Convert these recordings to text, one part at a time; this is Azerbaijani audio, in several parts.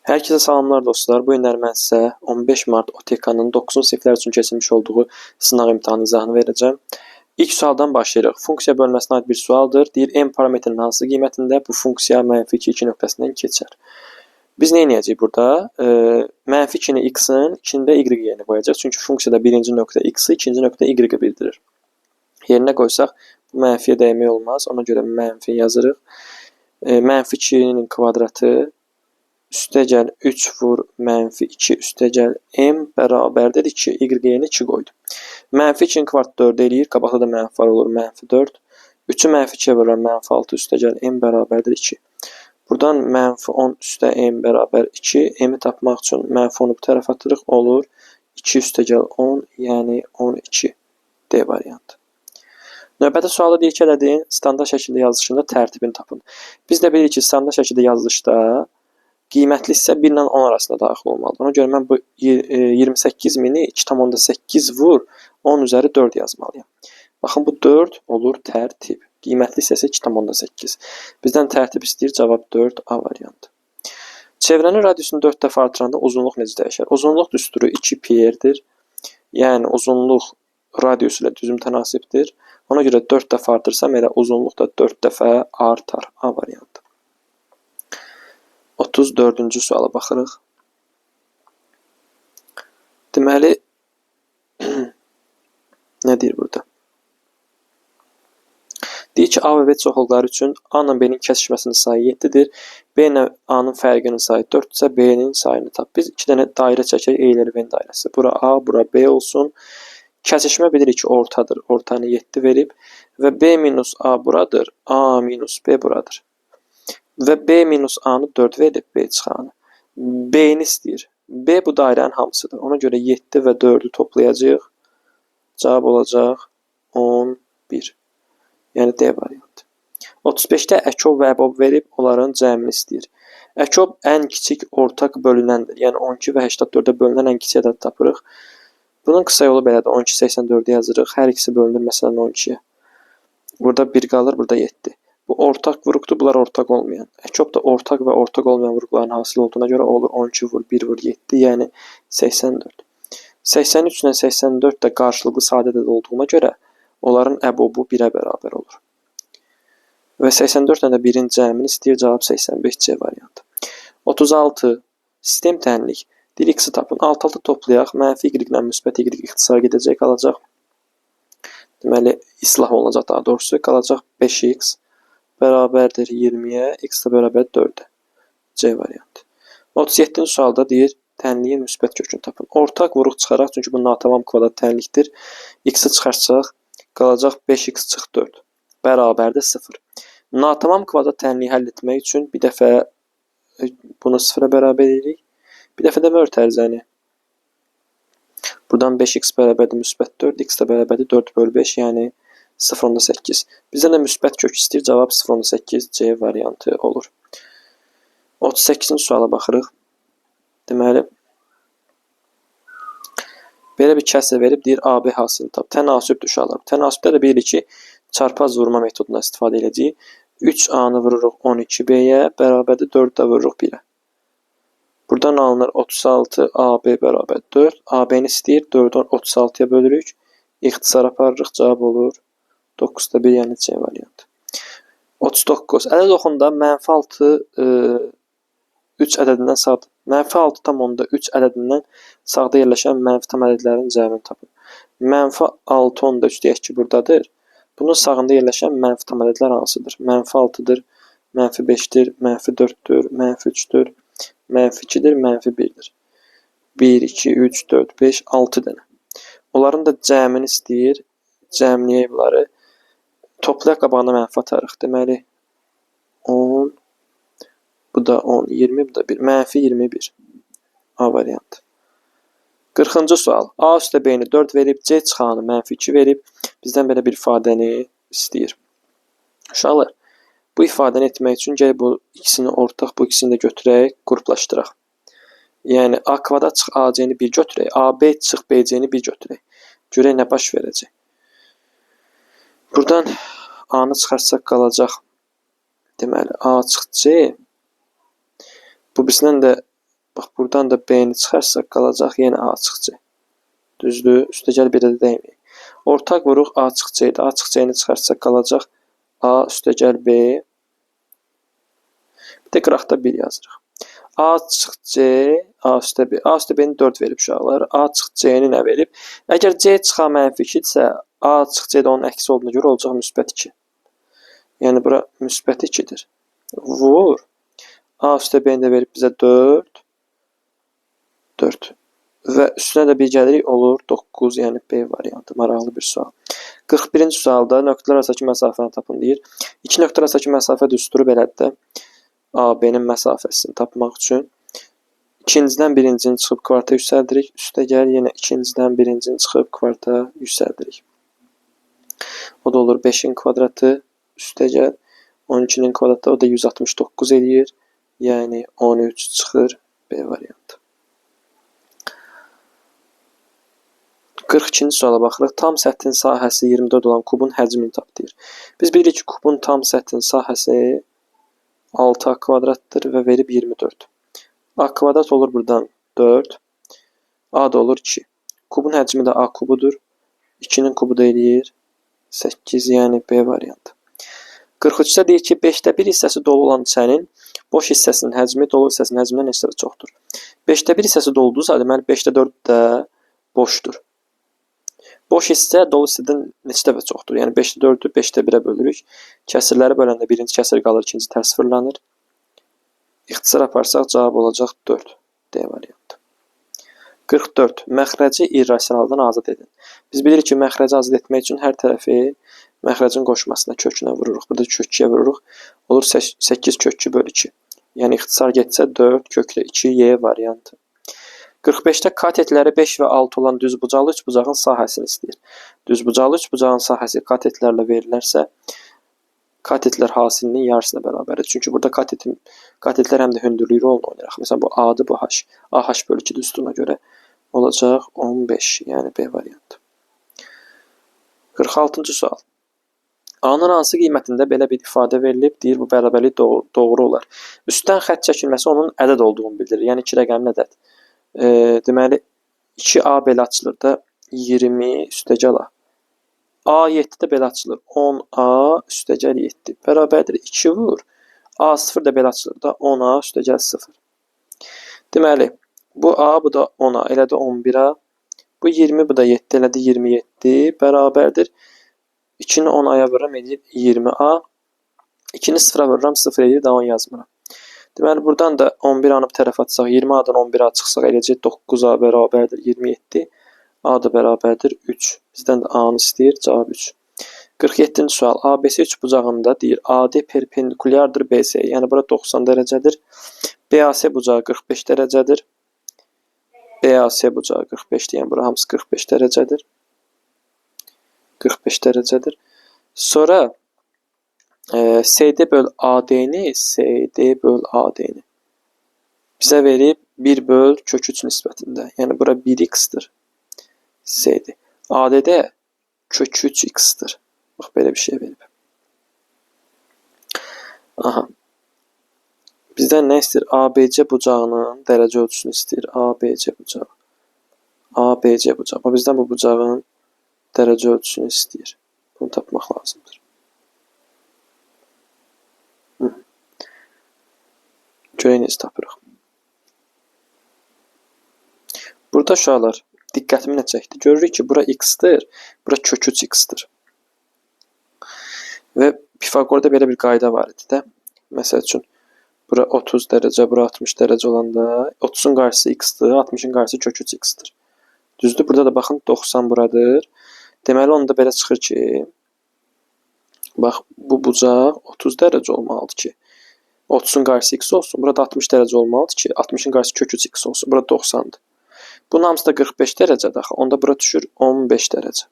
Herkese salamlar dostlar. Bu günlər mən sizə 15 Mart OTK-nın 9-cu siniflər üçün keçirmiş olduğu sınaq imtahanı izahını verəcəm. İlk sualdan başlayırıq. Funksiya bölməsinə aid bir sualdır. Deyir, m parametrinin hansı qiymətində bu funksiya -2, 2 nöqtəsindən keçər. Biz nə edəcəyik burada? -2-ni x-in, 2-ni də y yerinə qoyacaq. Çünki funksiyada birinci nöqtə x-i, ikinci nöqtə y-i bildirir. Yerinə qoysaq, bu mənfiyə dəymək olmaz. Ona görə mənfi yazırıq. -2-nin kvadratı üstəgəl 3 vur -2 üstəgəl m bərabərdir 2. Y yerinə 2 qoydum. -2-nin kvadratı 4 eləyir. Qabaqda da mənfi var olur -4. 3-ü -2-yə vururam -6 üstəgəl m bərabərdir 2. Buradan -10 üstə m bərabər 2. M-i tapmaq üçün -10-u bu tərəfə atırıq. Olur 2 üstəgəl 10, yəni 12. D variantı. Növbəti sualda deyir ki, ədədin standart şəkildə yazılışında tərtibini tapın. Biz də bilirik ki, standart şəkildə yazılışda qiymətli hissə 1 ilə 10 arasında daxil olmalıdır. Ona görə mən bu 28.000-i 2,8 vur 10 üzəri 4 yazmalıyam. Baxın, bu 4 olur tərtib. Qiymətli hissəsi 2,8. Bizdən tərtib istəyir, cavab 4 A variantı. Çevrənin radiusunu 4 dəfə artıranda uzunluq necə dəyişər? Uzunluq düsturu 2 pi-rdir. Yəni, uzunluq radius ilə düz mütənasibdir. Ona görə 4 dəfə artırsam, elə uzunluq da 4 dəfə artar. A variantı. 34-cü suala baxırıq. Deməli, nə deyir burada? Deyir ki, A və B çoxluqları üçün A ilə B-nin kəsişməsinin sayı 7-dir. B ilə A-nın fərqinin sayı 4-dürsə, B-nin sayını tap. Biz iki dənə dairə çəkək, E ilə V-nin dairəsi. Bura A, bura B olsun. Kəsişmə bilirik ki, ortadır. Ortanı 7 verib və B minus A buradır, A minus B buradır. Və B minus A-nı 4 verib, B çıxanı. B-ni istəyir. B bu dairənin hamısıdır. Ona görə 7 və 4-ü toplayacağıq. Cavab olacaq 11. Yəni D variantı. 35-də Əkob və Əbob verib, onların cəmini istəyir. Əkob ən kiçik ortaq bölünəndir. Yəni 12 və 84-ə bölünən ən kiçik ədəd tapırıq. Bunun qısa yolu belədir. 12, 84-ü yazırıq. Hər ikisi bölünür məsələn 12-yə. Burada 1 qalır, burada 7. Bu ortaq vuruqdur, bunlar ortaq olmayan. Əkob da ortaq və ortaq olmayan vuruqların hasil olduğuna görə olur 12 vur 1 vur 7, yəni 84. 83 ilə 84 də qarşılıqlı sadə ədəd olduğuna görə onların əbobu 1-ə bərabər olur. Və 84 ilə də 1-in cəmini istəyir, cavab 85 C variantı. 36. Sistem tənlik. Deyir, x-i tapın. 6-6 toplayaq. Mənfi y ilə müsbət y ixtisara gedəcək, qalacaq. Deməli, islah olunacaq daha doğrusu. Qalacaq 5x bərabərdir 20-yə, x də bərabər 4-ə. C variantı. 37-ci sualda deyir, tənliyin müsbət kökünü tapın. Ortaq vuruq çıxaraq, çünki bu natamam kvadrat tənlikdir. X-i çıxarsaq, qalacaq 5x çıx 4. Bərabərdir 0. Natamam kvadrat tənliyi həll etmək üçün bir dəfə bunu 0-a bərabər edirik. Bir dəfə də mör tərzəni. Buradan 5x bərabərdir müsbət 4, x də bərabərdir 4 bölü 5, yəni 0,8. Bizdən də müsbət kök istəyir. Cavab 0,8 C variantı olur. 38-ci suala baxırıq. Deməli, belə bir kəsr verib, deyir AB hasilini tap. Tənasübdür uşaqlar. Tənasübdə də bilirik ki, çarpaz vurma metodundan istifadə edəcəyik. 3A-nı vururuq 12B-yə, bərabərdir 4 də vururuq 1-ə. Buradan alınır 36 AB bərabər 4. AB-ni istəyir, 4-ü 36-ya bölürük. İxtisar aparırıq, cavab olur 9-da 1, yəni C variantı. 39. Ədəd oxunda -6 3 ədədindən sağda. -6,3 ədədindən sağda yerləşən mənfi tam ədədlərin cəmini tapın. -6,3 deyək ki, buradadır. Bunun sağında yerləşən mənfi tam ədədlər hansıdır? -6-dır, -5-dir, -4-dür, -3-dür, -2-dir, -1-dir. 1, 2, 3, 4, 5, 6 dənə. Onların da cəmini istəyir. Cəmləyək bunları. Toplayaq, qabağına mənfi atarıq. Deməli, 10, bu da 10, 20, bu da 1. -21. A variantı. 40-cı sual. A üstə B-ni 4 verib, C çıxanı -2 verib. Bizdən belə bir ifadəni istəyir. Uşaqlar, bu ifadəni etmək üçün gələk bu ikisini ortaq, bu ikisini də götürək, qruplaşdıraq. Yəni, A kvadrat çıx AC-ni 1 götürək, AB çıx BC-ni 1 götürək. Görək nə baş verəcək. Buradan A-nı çıxarsaq qalacaq. Deməli, A çıx C. Bu birisindən də Bax, buradan da B-ni çıxarsaq, qalacaq yenə A çıx C. Düzdür? Üstəgəl 1-ə də dəyməyək. Ortaq vuruq A çıx C-dir. A çıx C-ni çıxarsaq, qalacaq A üstəgəl B. Bir də qıraqda 1 yazırıq. A çıx C, A üstə B. A üstə B-ni 4 verib uşaqlar. A çıx C-ni nə verib? Əgər C çıx A mənfi 2-dirsə, A çıx C də onun əksi olduğuna görə olacaq müsbət 2. Yəni, bura müsbət 2-dir. Vur. A üstə B-ni də verib bizə 4. 4. Və üstünə də 1 gəlirik, olur 9, yəni B variantı. Maraqlı bir sual. 41-ci sualda nöqtələr arasındakı məsafəni tapın deyir. İki nöqtə arasındakı məsafə düsturu belədir də. A-B-nin məsafəsini tapmaq üçün. İkincidən birincini çıxıb kvarta yüksəldirik. Üstə gəl, yenə ikincidən birincini çıxıb kvarta yüksəldirik. O da olur 5-in kvadratı. Üstə gəl, 12-nin kvadratı, o da 169 eləyir. Yəni 13 çıxır B variantı. 42-ci suala baxırıq. Tam səthin sahəsi 24 olan kubun həcmini tap deyir. Biz bilirik ki, kubun tam səthin sahəsi 6A kvadratdır və verib 24. A kvadrat olur buradan 4. A da olur 2. Kubun həcmi də A kubudur. 2-nin kubu da eləyir 8, yəni B variantı. 43-də deyir ki, 5-də 1 hissəsi dolu olan çənin boş hissəsinin həcmi dolu hissəsinin həcmindən neçə dəfə çoxdur? 5-də 1 hissəsi doludursa, deməli 5-də 4 də boşdur. Boş hissə dolu hissədən neçə dəfə çoxdur? Yəni 5-də 4-ü 5-də 1-ə bölürük. Kəsirləri böləndə birinci kəsir qalır, ikinci tərs fırlanır. İxtisar aparsaq cavab olacaq 4. D variantı. 44. Məxrəci irrasionaldan azad edin. Biz bilirik ki, məxrəci azad etmək üçün hər tərəfi məxrəcin qoşmasına, kökünə vururuq. Burada kök 2-yə vururuq. Olur 8 kök 2 bölü 2. Yəni ixtisar getsə 4 köklə 2 Y variantı. 45-də katetləri 5 və 6 olan düzbucaqlı üçbucağın sahəsini istəyir. Düzbucaqlı üçbucağın sahəsi katetlərlə verilərsə, katetlər hasilinin yarısına bərabərdir. Çünki burada katetlər həm də hündürlük rolunu oynayır. Məsələn, bu A-dır, bu H. AH bölü 2 düsturuna görə olacaq 15, yəni B variantı. 46-cı sual. A-nın hansı qiymətində belə bir ifadə verilib, deyir, bu bərabərlik doğru olar. Üstdən xətt çəkilməsi onun ədəd olduğunu bildirir. Yəni, 2 rəqəmli ədəd. Deməli, 2A belə açılır da 20 üstəgəl A. A7 də belə açılır. 10A üstəgəl 7. Bərabərdir 2 vur. A0 da belə açılır da 10A üstəgəl 0. Deməli, bu A, bu da 10A, elədi 11A. Bu 20, bu da 7, elədi 27. Bərabərdir. 2-ni 10A-ya vururam, eləyir 20A. 2-ni 0-a vururam, 0 eləyir, daha 10 yazmıram. Deməli, buradan da 11-anı bu tərəfə atsaq, 20A-dan 11A çıxsaq, eləyəcək 9A bərabərdir 27. A da bərabərdir 3. Bizdən də A-nı istəyir, cavab 3. 47-ci sual. ABC üçbucağında deyir, AD perpendikulyardır BC. Yəni, bura 90 dərəcədir. BAC bucağı 45 dərəcədir. BAC bucağı 45 deyən, bura hamısı 45 dərəcədir. 45 dərəcədir. Sonra CD böl AD-ni, CD böl AD-ni bizə verib 1 böl kök 3 nisbətində. Yəni, bura 1x-dir. CD. AD-də kök 3x-dir. Bax, belə bir şey verib. Aha. Bizdən nə istəyir? ABC bucağının dərəcə ölçüsünü istəyir. ABC bucağı. ABC bucağı. Bax, bizdən bu bucağın dərəcə ölçüsünü istəyir. Bunu tapmaq lazımdır. Görək necə tapırıq. Burada uşaqlar, diqqətimi nə çəkdi? Görürük ki, bura x-dir, bura kök 3x-dir. Və Pifaqorda belə bir qayda var idi də. Məsəl üçün, bura 30 dərəcə, bura 60 dərəcə olanda 30-un qarşısı x-dir, 60-ın qarşısı kök 3x-dir. Düzdür? Burada da baxın, 90 buradır. Deməli, onda belə çıxır ki, bax, bu bucaq 30 dərəcə olmalıdır ki, 30-un qarşısı x olsun. Burada 60 dərəcə olmalıdır ki, 60-ın qarşısı kök 3x olsun. Burada 90-dır. Bunun hamısı da 45 dərəcədir axı. Onda bura düşür 15 dərəcə.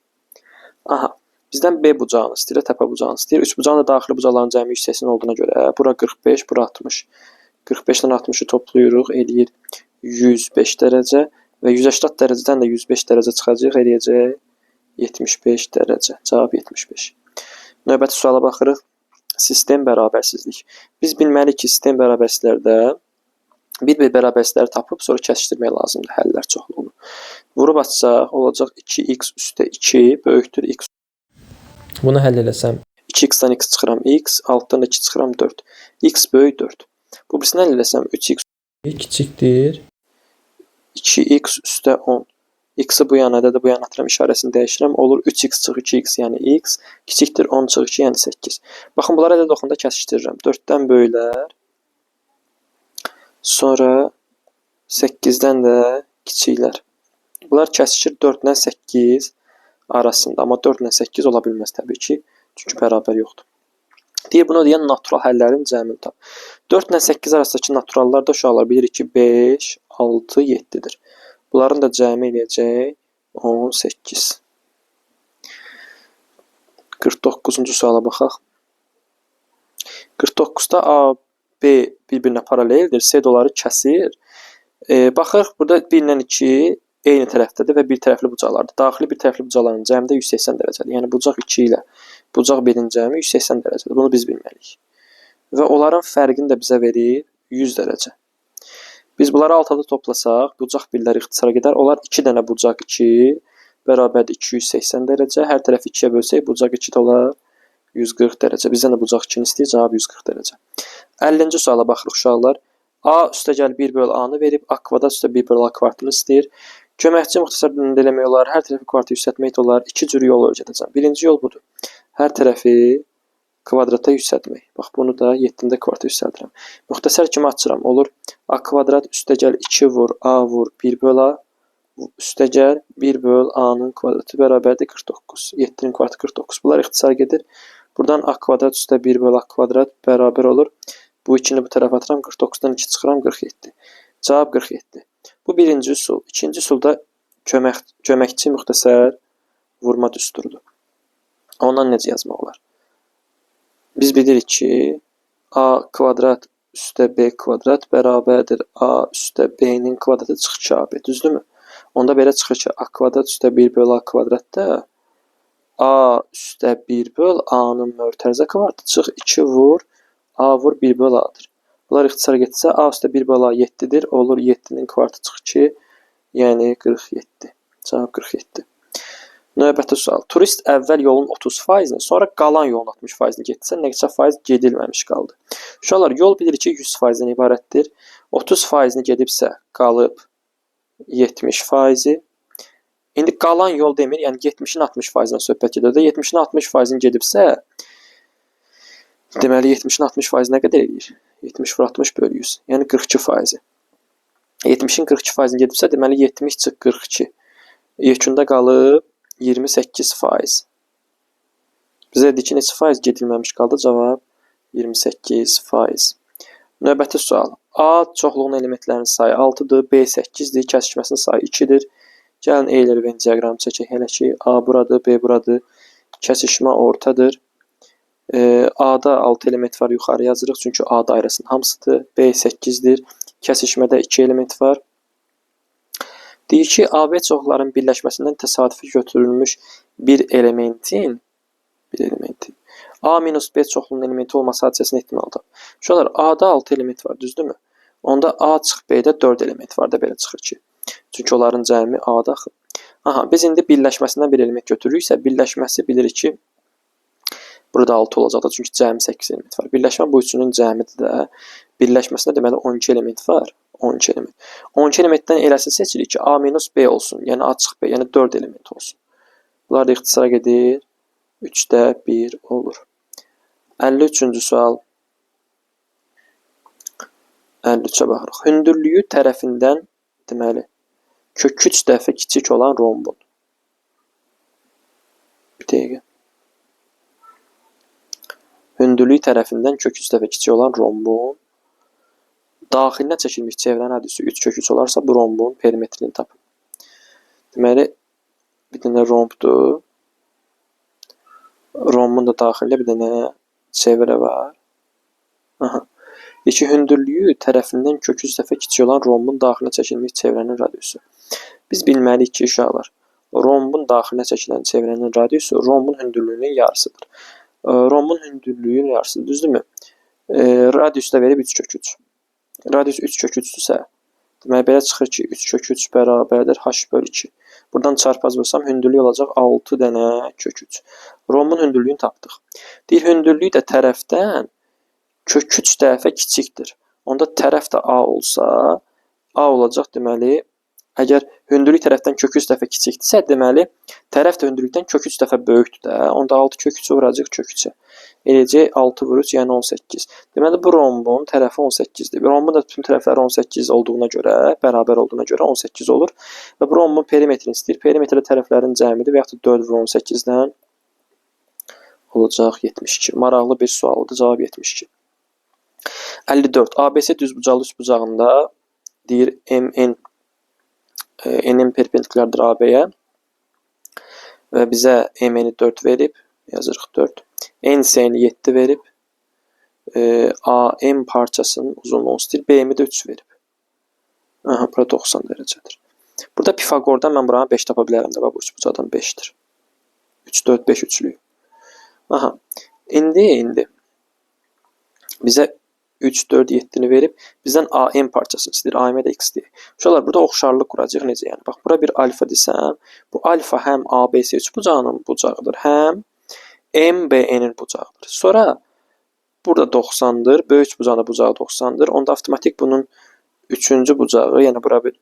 Aha. Bizdən B bucağını istəyir, təpə bucağını istəyir. Üç bucağın da daxili bucaqların cəmi 180 olduğuna görə bura 45, bura 60. 45-dən 60-ı toplayırıq, eləyir 105 dərəcə və 180 dərəcədən də 105 dərəcə çıxacaq, eləyəcək 75 dərəcə. Cavab 75. Növbəti suala baxırıq. Sistem bərabərsizlik. Biz bilməliyik ki, sistem bərabərsizliklərdə Bir-bir bərabərsizləri tapıb, sonra kəsişdirmək lazımdır həllər çoxluğunu. Vurub açsaq, olacaq 2x üstə 2 böyükdür x. Bunu həll eləsəm, 2x-dan x çıxıram x, altdan da 2 çıxıram 4. X böyük 4. Bu birisini həll eləsəm, 3x kiçikdir 2x üstə 10. X-i bu yana, ədədi bu yana atıram, işarəsini dəyişirəm. Olur 3x çıx 2x, yəni x, kiçikdir 10 çıx 2, yəni 8. Baxın, bunları ədəd oxunda kəsişdirirəm. 4-dən böyüklər, sonra 8-dən də kiçiklər. Bunlar kəsişir 4 ilə 8 arasında. Amma 4 ilə 8 ola bilməz təbii ki, çünki bərabər yoxdur. Deyir, bunu deyən natural həllərin cəmini tap. 4 ilə 8 arasındakı naturallar da uşaqlar bilirik ki, 5, 6, 7-dir. Bunların da cəmi eləyəcək 18. 49-cu suala baxaq. 49-da A, B bir-birinə paraleldir. C də onları kəsir. Baxırıq, burada 1 ilə 2 eyni tərəfdədir və bir tərəfli bucaqlardır. Daxili bir tərəfli bucaqların cəmi də 180 dərəcədir. Yəni bucaq 2 ilə bucaq 1-in cəmi 180 dərəcədir. Bunu biz bilməliyik. Və onların fərqini də bizə verir 100 dərəcə. Biz bunları alt-alta toplasaq, bucaq birləri ixtisara gedər. Onlar 2 dənə bucaq 2 bərabərdir 280 dərəcə. Hər tərəfi 2-yə bölsək, bucaq 2 də olar 140 dərəcə. Bizdən də bucaq 2-ni istəyir, cavab 140 dərəcə. 50-ci suala baxırıq uşaqlar. A üstəgəl 1 böl A-nı verib, A kvadrat üstə 1 böl A kvartını istəyir. Köməkçi müxtəsər dilində eləmək olar, hər tərəfi kvarta yüksəltmək də olar. İki cür yol öyrədəcəm. Birinci yol budur. Hər tərəfi kvadrata yüksəltmək. Bax, bunu da 7-ni də kvarta yüksəldirəm. Müxtəsər kimi açıram. Olur A kvadrat üstəgəl 2 vur A vur 1 böl A üstəgəl 1 böl A-nın kvadratı bərabərdir 49. 7-nin kvartı 49. Bunlar ixtisar gedir. Buradan A kvadrat üstə 1 böl A kvadrat bərabər olur. Bu 2-ni bu tərəfə atıram. 49-dan 2 çıxıram 47. Cavab 47. Bu birinci üsul. İkinci üsulda köməkçi müxtəsər vurma düsturudur. Ondan necə yazmaq olar? Biz bilirik ki, A kvadrat üstə B kvadrat bərabərdir A üstə B-nin kvadratı çıx 2AB. Düzdürmü? Onda belə çıxır ki, A kvadrat üstə 1 böl A kvadrat da A üstə 1 böl A-nın mötərizə kvadratı çıx 2 vur A vur 1 böl A-dır. Bunlar ixtisar getsə A üstə 1 böl A 7-dir. Olur 7-nin kvartı çıx 2, yəni 47. Cavab 47. Növbəti sual. Turist əvvəl yolun 30%-ni, sonra qalan yolun 60%-ni getsə, nə qədər faiz gedilməmiş qaldı? Uşaqlar, yol bilir ki, 100%-dən ibarətdir. 30%-ni gedibsə, qalıb 70%-i. İndi qalan yol demir, yəni 70-in 60%-dən söhbət gedir. 70-in 60%-ni gedibsə, deməli 70-in 60% nə qədər eləyir? 70 vur 60 bölü 100, yəni 42%-i. 70-in 42%-ni gedibsə, deməli 70 çıx 42. Yekunda qalıb 28%. Bizə dedi ki, neçə faiz gedilməmiş qaldı? Cavab 28%. Növbəti sual. A çoxluğun elementlərinin sayı 6-dır, B 8-dir, kəsişməsinin sayı 2-dir. Gəlin Euler-Venn diaqramı çəkək hələ ki. A buradır, B buradır, kəsişmə ortadır. A-da 6 element var, yuxarı yazırıq, çünki A dairəsinin hamısıdır. B 8-dir, kəsişmədə 2 element var. Deyir ki, AB çoxluqların birləşməsindən təsadüfi götürülmüş bir elementin A minus B çoxluğunun elementi olması hadisəsini ehtimal tap. Uşaqlar, A-da 6 element var, düzdürmü? Onda A çıx B-də 4 element var da belə çıxır ki. Çünki onların cəmi A-da axı. Aha, biz indi birləşməsindən bir element götürürüksə, birləşməsi bilirik ki, burada 6 olacaq da, çünki cəmi 8 element var. Birləşmə bu üçünün cəmidir də. Birləşməsində deməli 12 element var. 12 element. 12 elementdən eləsini seçirik ki, A minus B olsun. Yəni A çıx B, yəni 4 element olsun. Bunlar da ixtisara gedir. 3-də 1 olur. 53-cü sual. 53-ə baxırıq. Hündürlüyü tərəfindən, deməli, kök 3 dəfə kiçik olan rombun. Bir dəqiqə. Hündürlüyü tərəfindən kök 3 dəfə kiçik olan rombun daxilinə çəkilmiş çevrənin radiusu 3 kök 3 olarsa, bu rombun perimetrini tapın. Deməli, bir dənə rombdur. Rombun da daxilində bir dənə çevrə var. Aha. Deyir ki, hündürlüyü tərəfindən kök 3 dəfə kiçik olan rombun daxilinə çəkilmiş çevrənin radiusu. Biz bilməliyik ki, uşaqlar, rombun daxilinə çəkilən çevrənin radiusu rombun hündürlüyünün yarısıdır. Rombun hündürlüyünün yarısıdır, düzdürmü? Radiusu da verib 3 kök 3. Radius 3 kök 3-dürsə, deməli, belə çıxır ki, 3 kök 3 bərabərdir h böl 2. Buradan çarpaz vursam, hündürlük olacaq 6 dənə kök 3. Rombun hündürlüyünü tapdıq. Deyir, hündürlüyü də tərəfdən kök 3 dəfə kiçikdir. Onda tərəf də A olsa, A olacaq deməli, əgər hündürlük tərəfdən kök 3 dəfə kiçikdirsə, deməli, tərəf də hündürlükdən kök 3 dəfə böyükdür də. Onda 6 kök 3-ü vuracaq kök 3-ə. Eləcək 6 vur 3, yəni 18. Deməli, bu rombun tərəfi 18-dir. Rombun da bütün tərəfləri 18 olduğuna görə, bərabər olduğuna görə 18 olur. Və bu rombun perimetrini istəyir. Perimetrdə tərəflərin cəmidir və yaxud da 4 vur 18-dən olacaq 72. Maraqlı bir sualdır. Cavab 72. 54. ABC düzbucaqlı üçbucağında deyir MN NM perpendikulardır AB-yə və bizə MN-i 4 verib, yazırıq 4. NC-ni 7 verib, AM parçasının uzunluğunu istəyir, BM-i də 3 verib. Aha, bura 90 dərəcədir. Burada Pifaqordan mən buranı 5 tapa bilərəm də, bax, bu üçbucaqdan 5-dir. 3, 4, 5 üçlüyü. Aha, indi bizə 3, 4, 7-ni verib, bizdən AM parçasını istəyir. AM-ə də x deyək. Uşaqlar, burada oxşarlıq quracaq necə yəni? Bax, bura bir alfa desəm, bu alfa həm ABC üçbucağının bucağıdır, həm MBN-in bucağıdır. Sonra burada 90-dır, böyük üçbucağın da bucağı 90-dır. Onda avtomatik bunun üçüncü bucağı, yəni bura bir,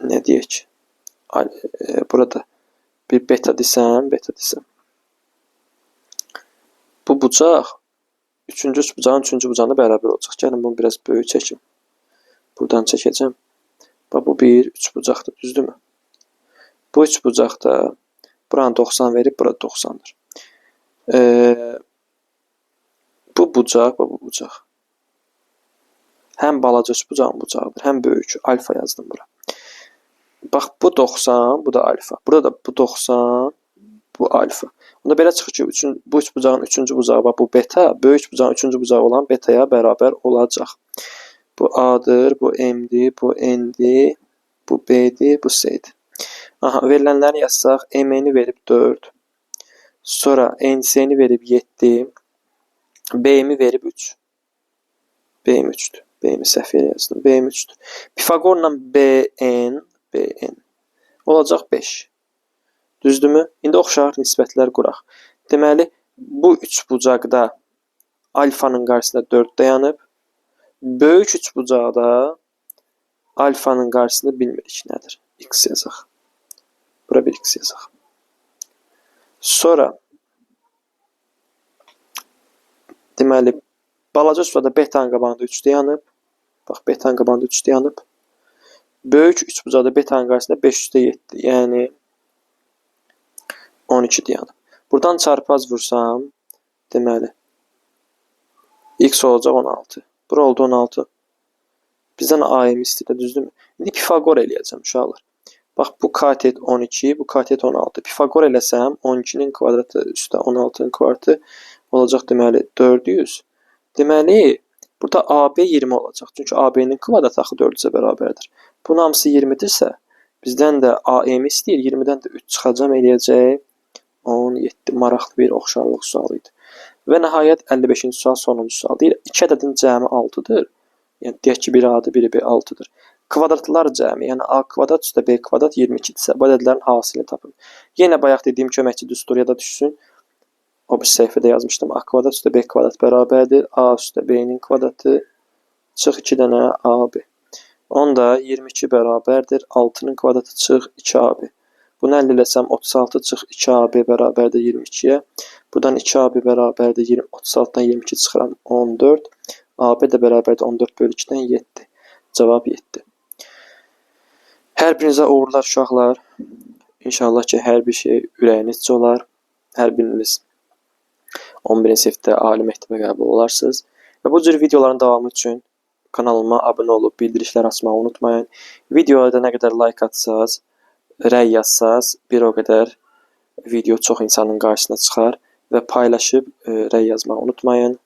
nə deyək, burada bir beta desəm, Bu bucaq üçüncü üçbucağın üçüncü bucağına bərabər olacaq. Gəlin, bunu biraz böyük çəkim. Buradan çəkəcəm. Bax, bu bir üçbucaqdır, düzdürmü? Bu üçbucaqda buranı 90 verib, bura 90-dır. Bu bucaq, bu bucaq. Həm balaca üçbucağın bucağıdır, həm böyük. Alfa yazdım bura. Bax, bu 90, bu da alfa. Burada da bu 90, bu alfa. Onda belə çıxır ki, bu üçbucağın üçüncü bucağı, bax, bu beta, böyük üçbucağın üçüncü bucağı olan betaya bərabər olacaq. Bu A-dır, bu M-dir, bu N-dir, bu B-dir, bu C-dir. Aha, verilənləri yazsaq, MN-i verib 4, sonra NC-ni verib 7, BM-i verib 3. BM 3-dür. BM-i səhv yerə yazdım. BM 3-dür. Pifaqorla BN olacaq 5. Düzdürmü? İndi oxşar nisbətlər quraq. Deməli, bu üçbucaqda alfanın qarşısında 4 dayanıb. Böyük üçbucaqda alfanın qarşısında bilmirik nədir. X yazaq. Bura bir x yazaq. Sonra, deməli, balaca üçbucaqda betanın qabağında 3 dayanıb. Bax, betanın qabağında 3 dayanıb. Böyük üçbucaqda betanın qarşısında 5 üstə 7, yəni 12 dayanıb. Buradan çarpaz vursam, deməli, x olacaq 16. Bura oldu 16. Bizdən AM istəyir, düzdürmü? İndi Pifaqor eləyəcəm, uşaqlar. Bax, bu katet 12, bu katet 16. Pifaqor eləsəm, 12-nin kvadratı üstə 16-nın kvadratı olacaq, deməli, 400. Deməli, burada AB 20 olacaq. Çünki AB-nin kvadratı axı 400-ə bərabərdir. Bunun hamısı 20-dirsə, bizdən də AM istəyir. 20-dən də 3 çıxacam, eləyəcək 17. Maraqlı bir oxşarlıq sualı idi. Və nəhayət 55-ci sual sonuncu sual. Deyir, 2 ədədin cəmi 6-dır. Yəni, deyək ki, biri A-dır, biri B 6-dır. Kvadratlar cəmi, yəni A kvadrat üstə B kvadrat 22-dirsə, bu ədədlərin hasilini tapın. Yenə bayaq dediyim köməkçi düstur yada düşsün. O bir səhifədə yazmışdım. A kvadrat üstə B kvadrat bərabərdir. A üstə B-nin kvadratı çıx 2 dənə AB. Onda 22 bərabərdir. 6-nın kvadratı çıx 2AB. Bunu əldə eləsəm 36 çıx 2AB bərabərdir 22-yə. Buradan 2AB bərabərdir 36-dan 22 çıxıram 14. AB də bərabərdir 14 bölü 2-dən 7. Cavab 7. Hər birinizə uğurlar uşaqlar. İnşallah ki, hər bir şey ürəyinizcə olar. Hər biriniz 11-ci sinifdə ali məktəbə qəbul olarsınız. Və bu cür videoların davamı üçün kanalıma abunə olub bildirişlər açmağı unutmayın. Videoya da nə qədər like atsaz, rəy yazsaz, bir o qədər video çox insanın qarşısına çıxar və paylaşıb rəy yazmağı unutmayın.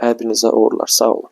Hər birinizə uğurlar. Sağ olun.